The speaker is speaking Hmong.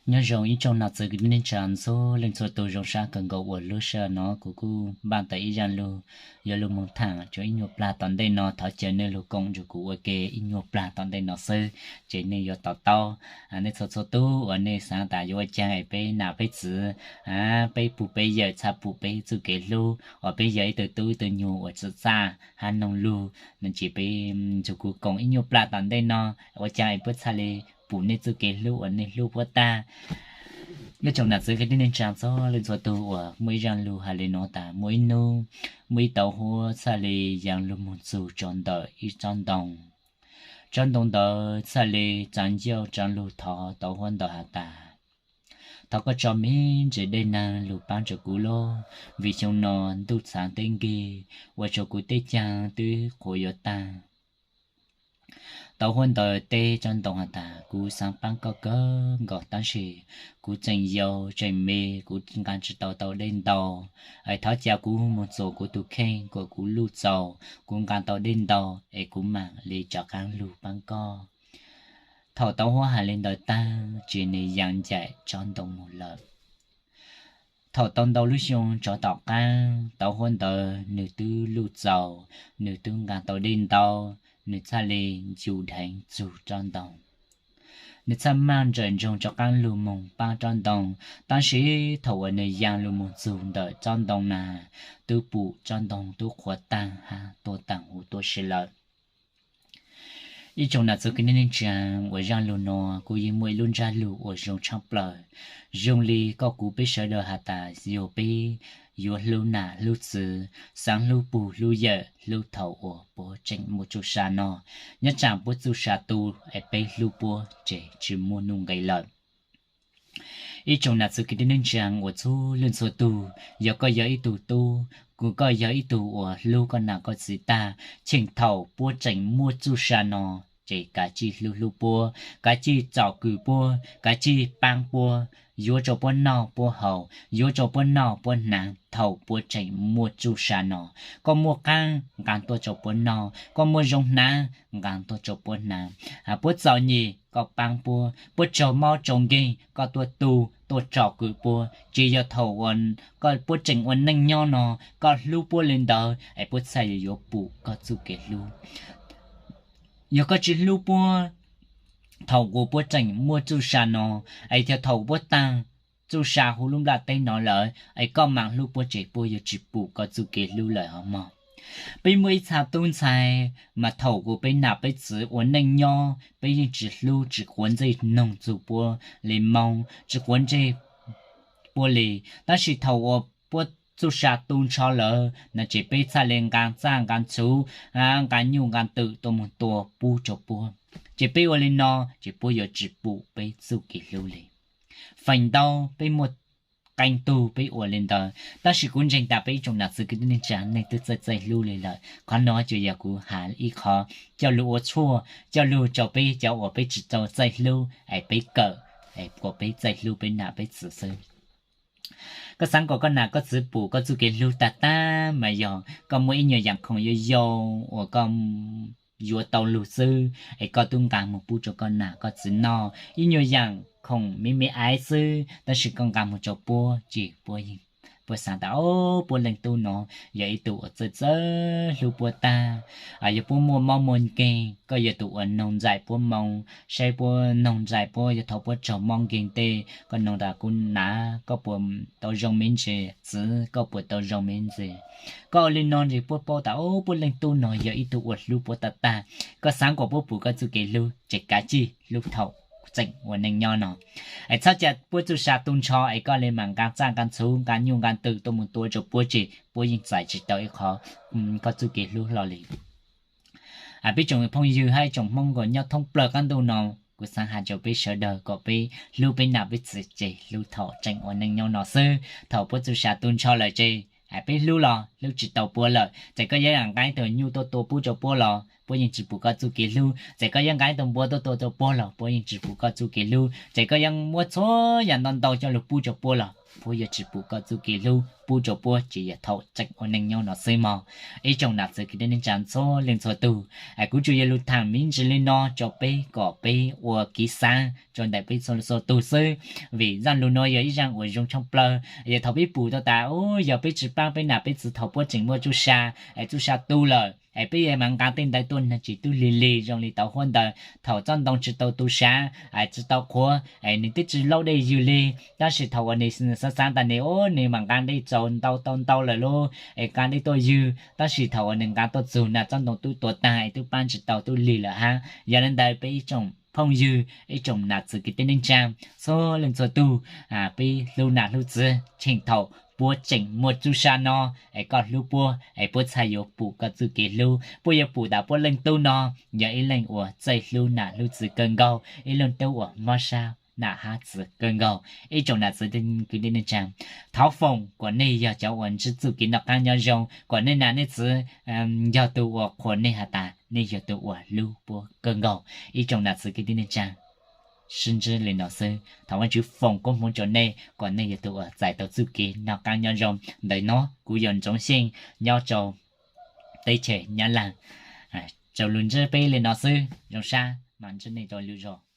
Nyob zoo ib tsoom nam txiv kwv tij neej tsa txhua leej txhua tus, zoo sab kawg nkaus uas lub sij hawm no kuv kuj npaj tau ib zaj lug yuav lug moog tham rua ib nyuag plag tom ntej no. Thov caw nej lug koom nrug kuv ua ke ib nyuag plag tom ntej no xwb, ces nej yuav to taub. Nej txhua txhua tug uas nej xaav tas yuav ua caag es peb nam peb txiv, peb pug peb yawm txhaj pum peb txuj kev hlub, uas peb yog ib tug tub ib tug nyuag uas txawm txaj hab noog lug, ces peb nrug kuv koom ib nyuag plag tom ntej no, ua caag es puab txhaj le pum nej txuj kev hlub uas nej hlub puab tag. Ib tsoom nam txiv kwv tij neej tsa txhua leej txhua tug, uas muaj ib zaj lug has le nuav tas, muaj ib nub, muaj ib tauv huab txhaj le yaa lug moog txug rua ntawm ib tsob ntoo. Tsob ntoo ntawd txhaj le tsa ncauj tsa lug thov tauv huab ntawd has tas, thov koj tso me ntsis dej nag lug paab rua kuv lauj, vim xyoo no ntuj txhaav teb nkig, ua rua kuv tej caag twb qhuav yuav taag. Tauv huab ntawd teb tsob ntoo has tas, kuv xaav paab koj kawg nkaus tab sis kuv tseem yau tseem me, kuv nqaa tsi tau tau dej ntau. Thov ca kuv moog txuas kuv tug kheej kuas kuv luj txaus, kuv nqaa tau dej ntau es kuv maam le rov qaab lug paab koj. Thaum tauv huab has le ntawd taag, ces nwg yaa ncaim tsob ntoo moog lawm. Thaum tau ntau lub xyoo tsov tom qaab, tauv huab ntawd nwg twb luj txaus, nwg twb nqaa tau dej ntau, nwg txhaj le ncu dheev txug tsob ntoo. Nwg txhaj maaj nrawm ntsoog rov qaab lug moog paab tsob ntoo, tab sis thaum uas nwg yaa lug moog txug ntawm tsob ntoo na, twb pum tsob ntoo twb qhuav taag hab tuag taag huv tuab si lawm. Ib tsoom nam txiv kwv tij neej tsa, uas zaj lug no kuj yeej muaj ib lub ntsab lug uas zoo tshaj plaws, zoo le koj kuv peb sawv daws has tas, yog peb yuav hlub nam hlub txiv, xaav hlub pug hlub yawm, hlub thaum uas puab tseem muaj txuj sa no, nyob tsaam puab txuj sa tu, es peb hlub puab ces tsi muaj nuj nqis lawm. Ib tsoom nam txiv kwv tij neej tsa uas txhua leej txhua tug, yog koj yog ib tug tub, koj yog ib tug uas hlub koj nam koj txiv tag, cheem thaum puab tseem muaj txuj sa no, ces kav tsij hlub hlub puab, kav tsij tsom kwm puab, kav tsij paab puab, yuav rua puab noj puab haus, yuav rua puab noj puab hnav thaum puab tseem muaj txuj sa no. Koj muaj qaab nqaa tuaj rua puab noj, koj muaj zoo hnav nqaa tuaj rua puab hnav, puab txom nyem koj paab puab, puab raug mob raug nkeeg koj tuaj tu, tuaj tsom kwm puab. Tsi yog thaum uas puab tseem ua neej nyob no koj hlub puab le ntawd es puab txhaj yuav pum koj txuj kev hlub. Yog koj tsi hlub puab thaum uas puab tseem muaj txuj sa no, es thaum puab taag txuj sa huv lub nplaj teb no lawm es koj maam hlub puab ces puab yuav tsi pum koj txuj kev hlub lawm hov mog. Peb muaj ib txha tub ntxhais mas thaum uas peb nam peb txiv ua neej nyob peb yeej tsi hlub tsi quav ntsej noog txug puab le moo, tsi quav ntsej puab le. Tab sis thaum uas puab txuj sa tu nrho lawm no ces peb txhaj le nqaa txaj nqaa txhuv, nqaa nyuj nqaa twm tuaj moog tua pub rua puab. Ces peb ua le no ces puab yuav tsi pum peb txuj kev hlub le. Feem ntau peb muaj qee tug peb ua le ntawd, tab sis kuv ntseeg tas peb ib tsoom nam txiv kwv tij neej tsa nej twb txawj txawj hlub le lawm. Qhov no tsuas yog kuv has ib qho coj lug ua tshuaj, coj lug rua peb cov uas peb tsi tau txawj hlub es peb kawm, kuas peb txawj hlub peb nam peb txiv xwb. Koj xaav kom koj nam koj txiv pum koj txuj kev hlub tag tag mas yog koj muaj ib nyuag yaam khoom yau yau uas koj yuav tau lug xwb es koj tub nqaa moog pub rua koj nam koj txiv noj, ib nyuag yaam khoom me me aiv xwb tab sis koj nqaa moog rua puab ces puab xaav tas, o, puab leej tub no yog ib tug uas txawj txawj hlub puab tag. Yog puab muaj mob muaj nkeeg koj yog tug uas noog ntxais puab moo, saib puab, noog ntxais puab, yog thaum puab raug mob nkeeg tej koj noog tas, kuv nam koj puas tau zoo me ntsis, txiv koj puas tau zoo me ntsis. Koj ua le no ces puab paub tas, o, puab leej tub no yog ib tug uas hlub puab tag tag. Koj xaav kom puab pum koj txuj kev hlub ces kav tsij hlub thaum tseem ua neej nyob no. Es txhob ca puab txuj sa tu nrho es koj le maam nqaa txaj nqaa txhuv nqaa nyuj nqaa twm tuaj moog tua rua puab ces puab yeej txais tsi tau ib qho koj txuj kev hlub hlo le. Peb tsoom phooj ywg hab ib tsoom Hmoob nkaus nyob thoob plawg qaab ntuj no, kuv xaav has rua peb sawv daws kom peb hlub peb nam peb txiv ces hlub thaum tseem ua neej nyob no xwb. Thaum puab txuj sa tu nrho lawm ces peb hlub los hlub tsi tau puab lawm. Txawm koj yuav nqaa ib tug nyuj tuaj tua pub rua puab los puab yeej tsi pum koj txuj kev hlub. Txawm koj yuav nqaa ib tug npua tuaj tua rua puab los puab yeej tsi pum koj txuj kev hlub. Txawm koj yuav muab txhua yaam ntau ntau coj lug pub rua puab los puab yuav tsi pum koj txuj kev hlub pub rua puab tsi yog thaum tseem ua neej nyob no xwb mog. Ib tsoom nam txiv kwv tij neej tsaa txhua leej txhua tug, kuv tsuas yuav lug thaam me ntsis li no rua peb kom peb ua kev xaav rua ntawm peb txhua leej txhua tug xwb. Vim zaaj lug nuav yog ib zaaj uas zoo tshaaj plawg, yog thaum peb pum tau tas, u, yog peb tsi paab peb nam peb txiv thaum puab tseem muaj txuj sa, es txuj sa tu lawm, es peb yuav maam nqaa tej ntawd tuaj nrug tsi tub lig lig zoo li tau huab ntawd thaum tsob ntoo tsi tau tu sav, tsi tau qhuav, es nwg twb tsi laub dlej ywg li, tab sis thaum uas nwg xaav xaav tas nwg, u, nwg maam nqaa dlej tsaus ntau tau ntau lawm lauj, es nqaa dlej tuaj ywg, tab sis thaum uas nwg nqaa tuaj txug na tsob ntoo tub tuag taag es tub paab tsi tau tub lig lawm hab. Yog le ntawd peb ib tsoom phooj ywg, ib tsoom nam txiv kwv tij neej tsaa txhua leej txhua tug, peb hlub nam hlub txiv, tsheej thaum puab tseem muaj txuj sa no, es koj hlub puab es puab txhaj yuav pum koj txuj kev hlub. Puab yuav pum tas puab leej tub no yog ib leej uas txawj hlub nam hlub txiv kawg nkaus, ib leej tub uas mob sab nam hab txiv kawg nkaus. Ib tsoom nam txiv kwv tij neej tsaa, thov foom kuas nej yog cov uas ntsib txuj kev noj qaab nyob zoo, kuas nej nam nej txiv yog tug uas qhuas nej has tas nej yog tug uas hlub puab kawg nkaus. Ib tsoom nam txiv kwv tij neej tsaa, sib ntsib li no xwb, thov Vaajtswv foom koob hmoov rua nej kuas nej yog tug uas txais tau txuj kev noj qaab nyob zoo. Ntawm no kuv yog Ntsoov Xyeej nyob rua teb chaws Nyab Laaj, rau lug ntsib peb li no xwb, zoo sab mas ntsib nej rua lwm zag.